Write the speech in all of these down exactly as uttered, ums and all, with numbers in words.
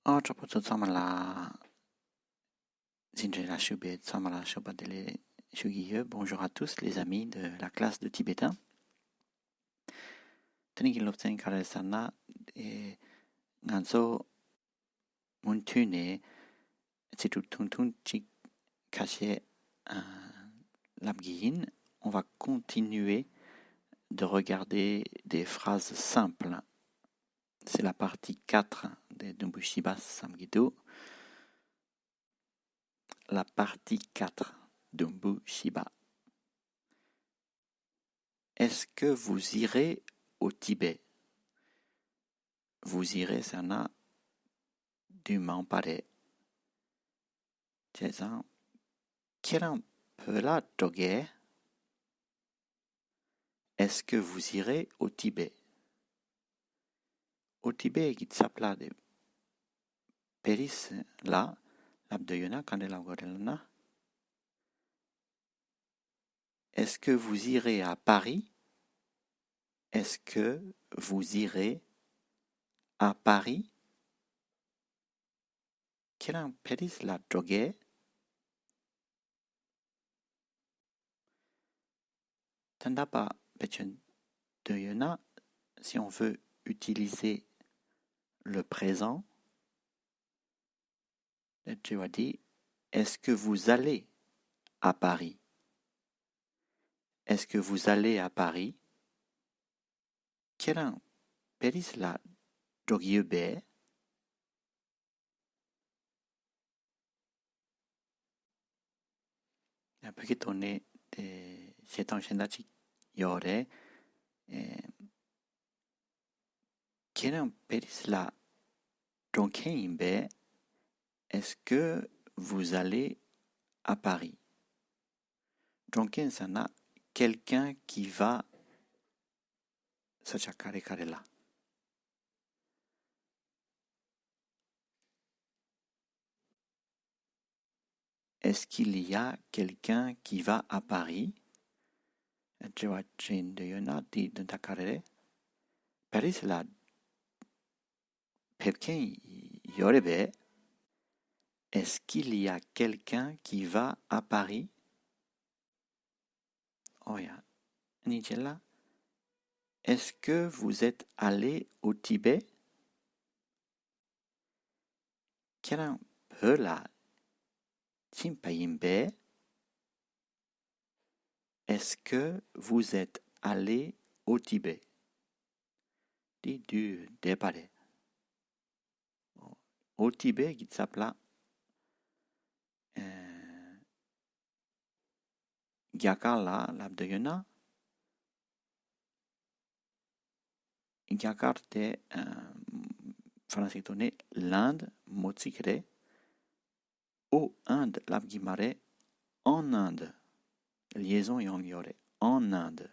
ཨོ། གྲོགས་པོ་ཚོ་ཚང་མ་ལ། འཛིན་གྲྭའི་ལ་ཞུགས་པའི་ཚང་མ་ལ་ཞོགས་པ་བདེ་ལེགས་ཞུ་གི་ཡོད། Bonjour à tous les amis de la classe de tibétain. དེ་རིང་གི་སློབ་ཚན་ག་རེ་ཟེར་ན། ཨེ། ང་ཚོ་མུ་མཐུད་ནས་ཚིག་འབྲུ་ཐུང་ཐུང་ཅིག་ཁ་ཤས་ཨ་ལབ་གི་ཡིན། On va continuer de regarder des phrases simples. C'est la partie quatre de Dumbu Shiba བསམ་གྱི་འདུག La partie quatre, Dumbu Shiba. Est-ce que vous irez au Tibet? Vous irez ཟེར་ན་འདུག་མང་པ་རེད། བྱས་ཙང་། ཁྱེད་རང་བོད་ལ་འགྲོ་གས། Est-ce que vous irez au Tibet? Au Tibet གི་ཚབ་ལ་དེ། པེ་རི་སི་ལ་ལབ་འདོད་ཡོད་ན་ག་འདྲ་ལབ་དགོས་རེད་ལབ་ན། Est-ce que vous irez à Paris? Est-ce que vous irez à Paris? ཁྱེད་རང་པེ་རི་སི་ལ་འགྲོ་གས། ད་ལྟ་བར་བེད་སྤྱོད་འདོད་ཡོད་ན། Si on veut utiliser le présent, དྲི་བ་འདི། Est-ce que vous allez à Paris? Est-ce que vous allez à Paris? ཁྱེད་རང་པེ་རི་སི་ལ་འགྲོ་གི་ཡོད་པས། ཡང་བོད་སྐད་ཐོག་ནས་དེ་བཤད་སྟངས་གཞན་དག་ཅིག་ཡོད་རེད། ཨེ། ཁྱེད་རང་པེ་རི་སི་ལ་འགྲོ་མཁན་ཡིན་པས། Est-ce que vous allez à Paris? འགྲོ་མཁན་ཟེར་ན། Quelqu'un qui va ས་ཆ་ག་རེ་ག་རེ་ལ། Est-ce qu'il y a quelqu'un qui va à Paris? དྲི་བ་དྲིས་འདོད་ཡོད་ན་དེའི་དོན་དག་ག་རེ་རེད། པེ་རི་སི་ལ་ཕེབས་མཁན་ཡོད་རེད་པས། Est-ce qu'il y a quelqu'un qui va à Paris? ཨོ་ཡ། ཨ་ནི་རྗེས་ལ། Est-ce que vous êtes allé au Tibet? ཁྱེད་རང་བོད་ལ་ཕྱིན་པ་ཡིན་པས། Est-ce que vous êtes allé au Tibet? དེ་དུས་འདས་པ་རེད། Au Tibet གི་ཚབ་ལ། ཨེ། རྒྱ་གར་ལ་ལབ་འདོད་ཡོད་ན། རྒྱ་གར་དེ་ཨ་ཧྥ་རན་སིའི་ཐོག་ནས་l'Inde མོ་ཚིག་རེད། Au Inde ལབ་གི་མ་རེད། En Inde. Liaison ཡོང་གི་ཡོད་རེད། En Inde.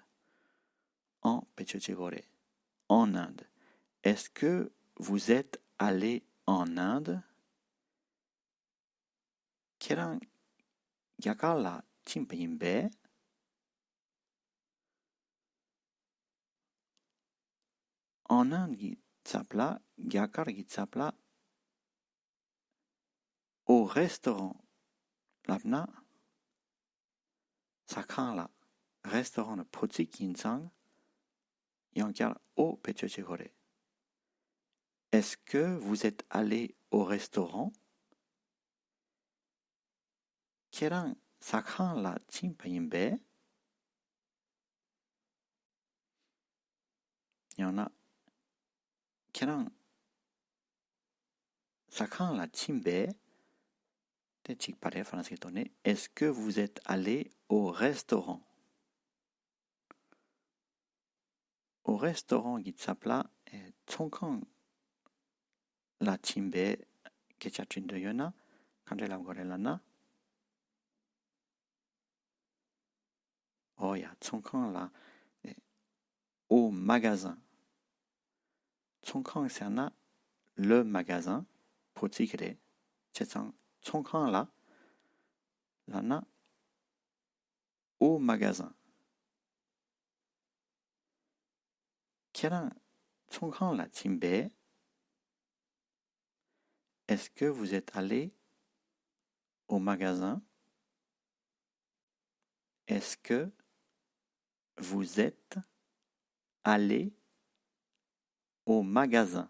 En བེད་སྤྱོད་བྱེད་དགོས་རེད། En Inde. Est-ce que vous êtes allé en Inde? ཁྱེད་རང་རྒྱ་གར་ལ་ཕྱིན་པ་ཡིན་པས། En Inde གི་ཚབ་ལ། རྒྱ་གར་གི་ཚབ་ལ། Au restaurant ལབ་ན། ཟ་ཁང་ལ། Restaurant ནི་བོད་ཚིག་ཡིན་ཙང་། ཡང་བསྐྱར་au བེད་སྤྱོད་བྱེད་དགོས་རེད། Est-ce que vous êtes allé au restaurant? ཁྱེད་རང་ཟ་ཁང་ལ་ཕྱིན་པ་ཡིན་པས། ཡང་ན། ཁྱེད་རང་ཟ་ཁང་ལ་ཕྱིན་པས། དེ་གཅིག་པ་རེད། ཧྥ་རན་སིའི་ཐོག་ནས། Est-ce que vous êtes allé au restaurant? Au restaurant གི་ཚབ་ལ། ཨེ། ཚོང་ཁང་ལ་ཕྱིན་པའི་སྐད་ཆ་དྲི་འདོད་ཡོད་ན་ག་འདྲ་ལབ་དགོས་རེད་ལབ་ན། ཨོ་ཡ། ཚོང་ཁང་ལ། ཨེ། Au magasin. ཚོང་ཁང་ཟེར་ན་le magasin བོད་ཚིག་རེད། བྱས་ཙང་ཚོང་ཁང་ལ་ལབ་ན། Au magasin. ཁྱེད་རང་ཚོང་ཁང་ལ་ཕྱིན་པས། Est-ce que vous êtes allé au magasin? Est-ce que vous êtes allé au magasin?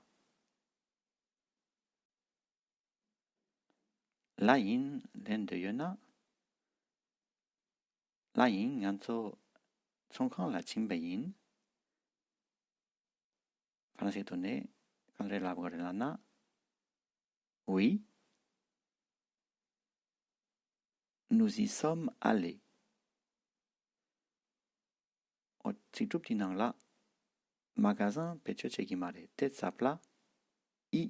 ལ་ཡིན་ལན་འདོད་ཡོད་ན། ལ་ཡིན། ང་ཚོ་ཚོང་ཁང་ལ་ཕྱིན་པ་ཡིན། ཧྥ་རན་སིའི་ཐོག་ནས་གང་རེད་ལབ་དགོས་རེད་ལབ་ན། Oui, nous y sommes allés. ཨོ། ཚིག་གྲུབ་དེའི་ནང་ལ་མ་ག་ཟན་བེད་སྤྱོད་བྱེད་ཀྱི་མ་རེད། དེ་ཚབ་ལ་ཨི་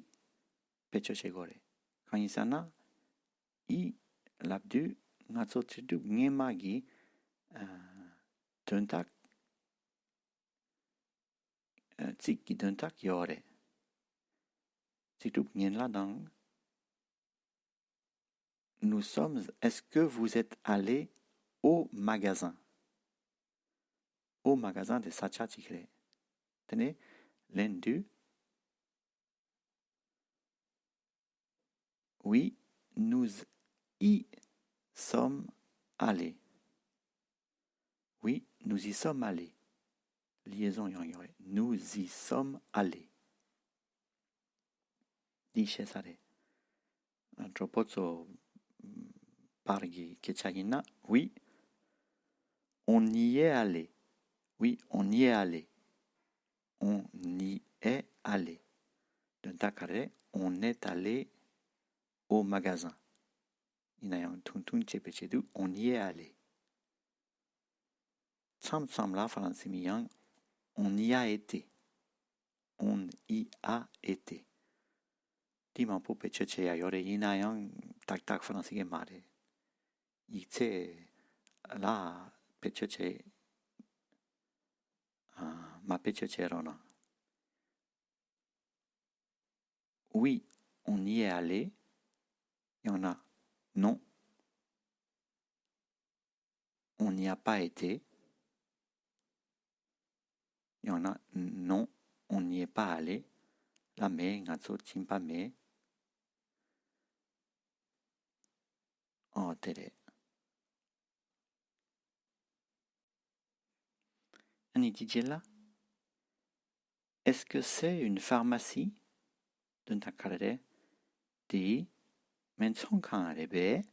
བེད་སྤྱོད་བྱེད་དགོས་རེད། གང་ཡིན་ཟེར་ན། ཨི་ལབ་དུས་ང་ཚོ་ཚིག་གྲུབ་སྔོན་མ་གི་ཨ་དོན་དག་ཨ་ཚིག་གི་དོན་དག་ཡོད་རེད། ཚིག་གྲུབ་སྔོན་ལ་དང་། Nous sommes, est-ce que vous êtes allé au magasin? Au magasin དེ་ས་ཆ་གཅིག་རེད། དེ་ནས་ལན་དུ། Oui, nous y sommes allés. Oui, nous y sommes allés. Liaison ཡང་ཡོད་རེད། Nous y sommes allés. འདི་ཤེས་ས་རེད། གྲོགས་པོ་ཚོ་བར་གྱི་སྐད་ཆ་ཡིན་ན། Oui, on y est allé. Oui, on y est allé. On y est allé. དོན་དག་ག་རེ། On est allé au magasin. ཡིན་ན་ཡང་ཐུང་ཐུང་བྱེད་པའི་ཆེད་དུ་on y est allé. མཚམས་མཚམས་ལ་ཧྥ་རན་སི་མི་ཡང་on y a été. On y a été. དེ་མང་པོ་བེད་སྤྱོད་བྱེད་ཡ་ཡོད་རེད། ཡིན་ན་ཡང་ཏག་ཏག་ཧྥ་རན་སི་གི་མ་རེད། ཡིག་ཚད་ལ་བེད་སྤྱོད་བྱེད། ཨ། མ་བེད་སྤྱོད་བྱེད་རོགས་གནང་། Oui, on y est allé. ཡང་ན་non, on n'y a pas été. ཡང་ན་non, on n'y est pas allé. ལ་མེད། ང་ཚོ་ཕྱིན་པ་མེད། ཨོ་དེ་རེད། ཨ་ནི་དེའི་རྗེས་ལ། Est-ce que c'est une pharmacie? དོན་དག་ག་རེ་རེད། དེ་སྨན་ཚོང་ཁང་རེད་པས།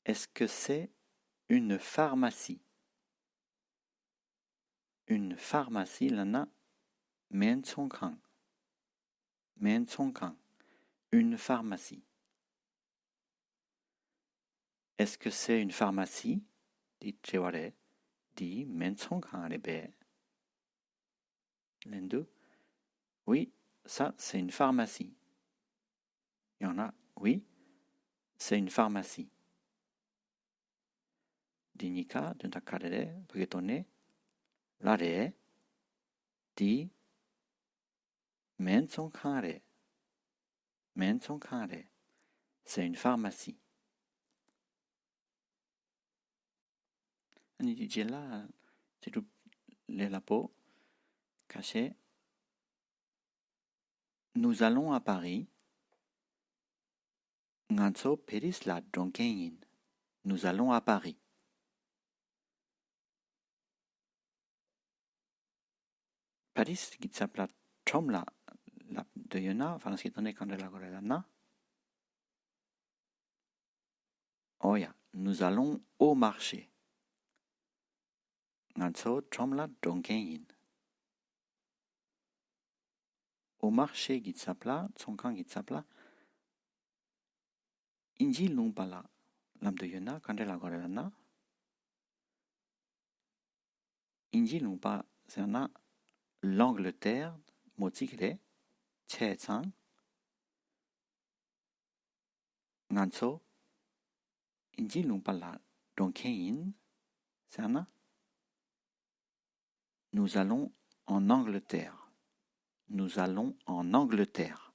Est-ce que c'est une pharmacie? Une pharmacie ལབ་ན་སྨན་ཚོང་ཁང་། སྨན་ཚོང་ཁང་། Une pharmacie. Est-ce que c'est une pharmacie? འདི་དྲི་བ་རེད། འདི་སྨན་ཚོང་ཁང་རེད་པས། ལན་དུ། Oui, ça, c'est une pharmacie. ཡང་ན། Oui, c'est une pharmacie. འདི་གཉིས་ཀ་དོན་དག་ག་རེ་རེད། བོད་སྐད་ཐོག་ནས་ལ་རེད། འདི་སྨན་ཚོང་ཁང་རེད། སྨན་ཚོང་ཁང་རེད། C'est une pharmacie. ཨ་ནི་དེའི་རྗེས་ལ་ཚིག་གྲུབ་ལས་སླ་པོ་ཁ་ཤས། Nous allons à Paris. ང་ཚོ་ཕ་རི་སི་ལ་འགྲོ་མཁན་ཡིན། Nous allons à Paris. ཕ་རི་སི་གི་ཚབ་ལ་ཁྲོམ་ལ་ལབ་འདོད་ཡོད་ན་ཧྥ་རན་སིའི་ཐོག་ནས་གང་འདྲ་ལབ་དགོས་རེད་ལབ་ན། ཨོ་ཡ། Nous allons au marché. ང་ཚོ་ཁྲོམ་ལ་འགྲོ་མཁན་ཡིན། Au marché གི་ཚབ་ལ། ཚོང་ཁང་གི་ཚབ་ལ། དབྱིན་ཇིའི་ལུང་པ་ལ་ལབ་འདོད་ཡོད་ན་གང་འདྲ་ལབ་དགོས་རེད་ལབ་ན། དབྱིན་ཇིའི་ལུང་པ་ཟེར་ན་L'Angleterre མོ་ཙིག་རེད། བྱས་ཙང་ང་ཚོ་དབྱིན་ཇིའི་ལུང་པ་ལ་འགྲོ་མཁན་ཡིན་ཟེར་ན། Nous allons en Angleterre. Nous allons en Angleterre.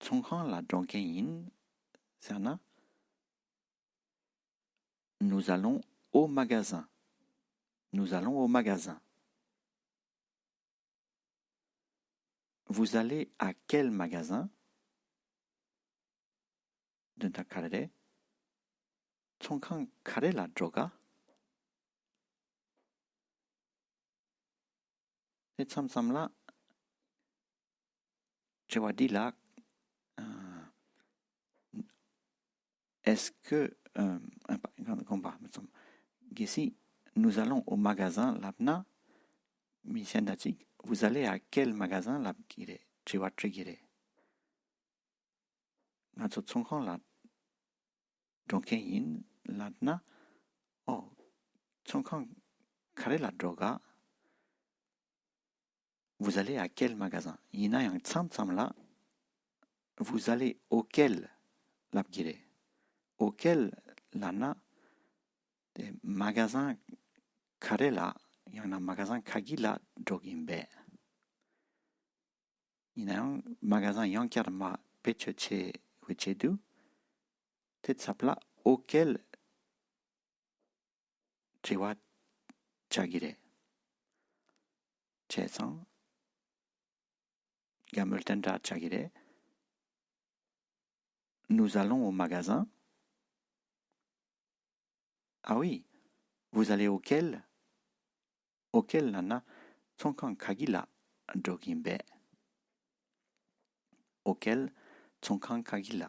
ཚོང་ཁང་ལ་འགྲོ་མཁན་ཡིན་ཟེར་ན། Nous allons au magasin. Nous allons au magasin. Vous allez à quel magasin? དོན་དག་ག་རེ་རེད། ཚོང་ཁང་ག་རེ་ལ་འགྲོ་ག་དེ་མཚམས་མཚམས་ལ་དྲི་བ་འདི་ལ། ཨ། Est-ce que, ཨ། དགོངས་པ་མི་ཚོམ། གལ་སྲིད། Nous allons au magasin ལབ་ན། མི་གཞན་དག་ཅིག Vous allez à quel magasin ལབ་ཀྱི་རེད། དྲི་བ་དྲི་གི་རེད། ང་ཚོ་ཚོང་ཁང་ལ་འགྲོ་མཁན་ཡིན་ལབ་ན། ཨོ། ཚོང་ཁང་ག་རེ་ལ་འགྲོ་ག Vous allez à quel magasin? ཡིན་ན་ཡང་མཚམས་མཚམས་ལ། Vous allez auquel ལབ་ཀྱི་རེད། Auquel ལབ་ན། དེ་མ་ག་ཟན་ག་རེ་ལ། ཡང་ན་མ་ག་ཟན་ག་གི་ལ་འགྲོ་གི་ཡིན་པས། ཡིན་ན་ཡང་མ་ག་ཟན་ཡང་བསྐྱར་མ་བེད་སྤྱོད་བྱེད་པའི་ཆེད་དུ། དེ་ཚབ་ལ་auquel དྲི་བ་བྱ་གི་རེད། བྱས་ཙང་། རྒྱ་མོལ་དེ་འདྲ་བྱ་གི་རེད། Nous allons au magasin. Ah oui, vous allez auquel? Auquel ལབ་ན་ཚོང་ཁང་ག་གི་ལ་འགྲོ་གི་ཡིན་པས། Auquel ཚོང་ཁང་ག་གི་ལ།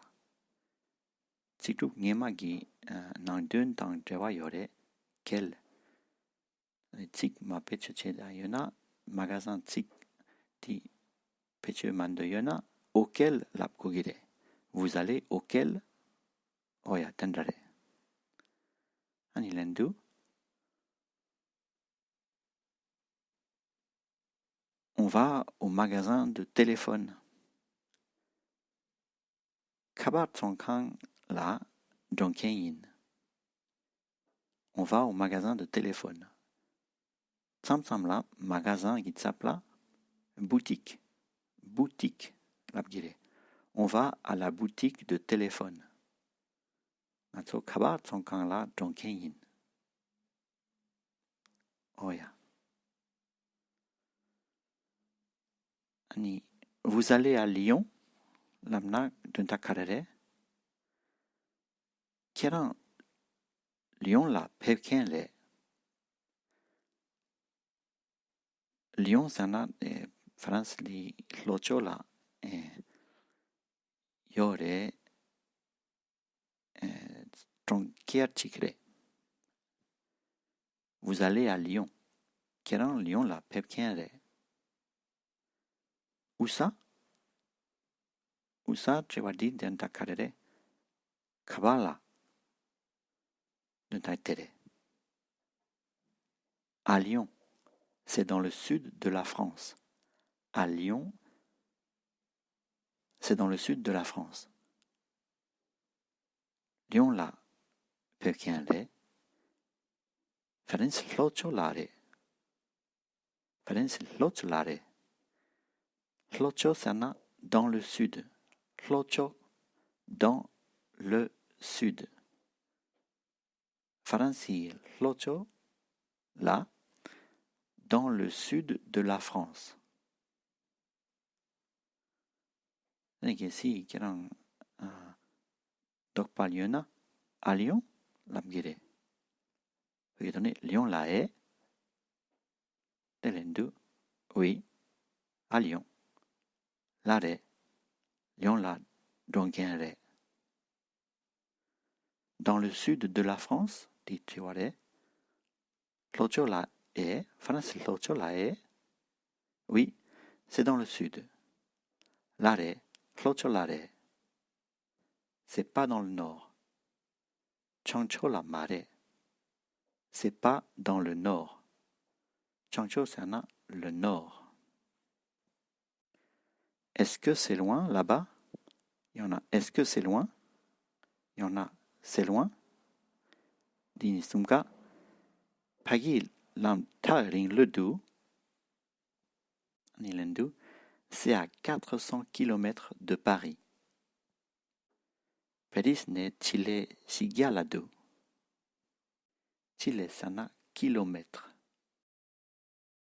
ཚིག་གྲུབ་སྔོན་མ་གི་ཨ་ནང་དོན་དང་འབྲེལ་བ་ཡོད་རེད། Quel ཚིག་མ་བེད་སྤྱོད་བྱས་ཡོད་ན། མ་ག་ཟན་ཚིག་དེ་བེད་སྤྱོད་མ་འདོད་ཡོད་ན། Auquel ལབ་དགོས་ཀྱི་རེད། Vous allez auquel? ཨོ་ཡ་དེ་འདྲ་རེད། ཨ་ནི་ལན་དུ། On va au magasin de téléphone. ཁ་པར་ཚོང་ཁང་ལ་འགྲོ་མཁན་ཡིན། On va au magasin de téléphone. མཚམས་མཚམས་ལ་མ་ག་ཟན་གྱི་ཚབ་ལ་boutique, boutique ལབ་ཀྱི་རེད། On va à la boutique de téléphone. ང་ཚོ་ཁ་པར་ཚོང་ཁང་ལ་འགྲོ་མཁན་ཡིན། ཨོ་ཡ། ཨ་ནི། Vous allez à Lyon? ལབ་ན་དོན་དག་ག་རེ་རེད། ཁྱེད་རང་ལི་ཡོང་ལ་ཕེབས་མཁན་རེད། ལི་ཡོང་ཟེར་ན་ཨེ་ཧྥ་རན་སི་ལི་ལྷོ་ཕྱོགས་ལ་ཨེ་ཡོད་རེད། ཨེ་གྲོང་ཁྱེར་གཅིག་རེད། Vous allez à Lyon. ཁྱེད་རང་ལི་ཡོང་ལ་ཕེབས་མཁན་རེད། Où ça? Où ça དྲི་བ་འདིའི་དོན་དག་ག་རེ་རེད། ག་པར་ལ། དོན་དག་དེ་རེད། À Lyon, c'est dans le sud de la France. À Lyon, c'est dans le sud de la France. ལི་ཡོང་ལ་ཕེབས་མཁན་རེད། ཧྥ་རན་སི་ལྷོ་ཕྱོགས་ལ་རེད། ཧྥ་རན་སི་ལྷོ་ཕྱོགས་ལ་རེད། ལྷོ་ཕྱོགས་ཟེར་ན་dans le sud. ལྷོ་ཕྱོགས། Dans le sud. ཧྥ་རན་སིའི་ལྷོ་ཕྱོགས་ལ། Dans le sud de la France. ཨ་ནི་གལ་སྲིད་ཁྱེད་རང་ཨ་འདོགས་པ་ཡོད་ན། À Lyon ལབ་ཀྱི་རེད། བོད་ཡིག་ཐོག་ནས་ལི་ཡོང་ལ་ཨེ། དེ་ལན་དུ། Oui, à Lyon. ལ་རེད། ལི་ཡོང་ལ་འགྲོ་མཁན་རེད། Dans le sud de la France དེ་དྲི་བ་རེད། ལྷོ་ཕྱོགས་ལ་ཨེ། ཧྥ་རན་སི་ལྷོ་ཕྱོགས་ལ་ཨེ། Oui, c'est dans le sud. ལ་རེད། ལྷོ་ཕྱོགས་ལ་རེད། C'est pas dans le nord. བྱང་ཕྱོགས་ལ་མ་རེད། C'est pas dans le nord. བྱང་ཕྱོགས་ཟེར་ན་le nord. Est-ce que c'est loin là-bas? ཡང་ན། Est-ce que c'est loin? ཡང་ན། C'est loin? འདི་གཉིས་གསུམ་ཀ་ཕ་གིའི་ལམ་ཐག་རིང་ལོས་འདུག་ཨ་ནི་ལན་དུ། C'est à quatre cents kilomètres de Paris. པེ་རིས་ནས་ཆེད་ལས་བཞི་བརྒྱ་ལ་འདུག་ཆེད་ལས་ཟེར་ན་ཀི་ལོ་མེ་ཏྲ།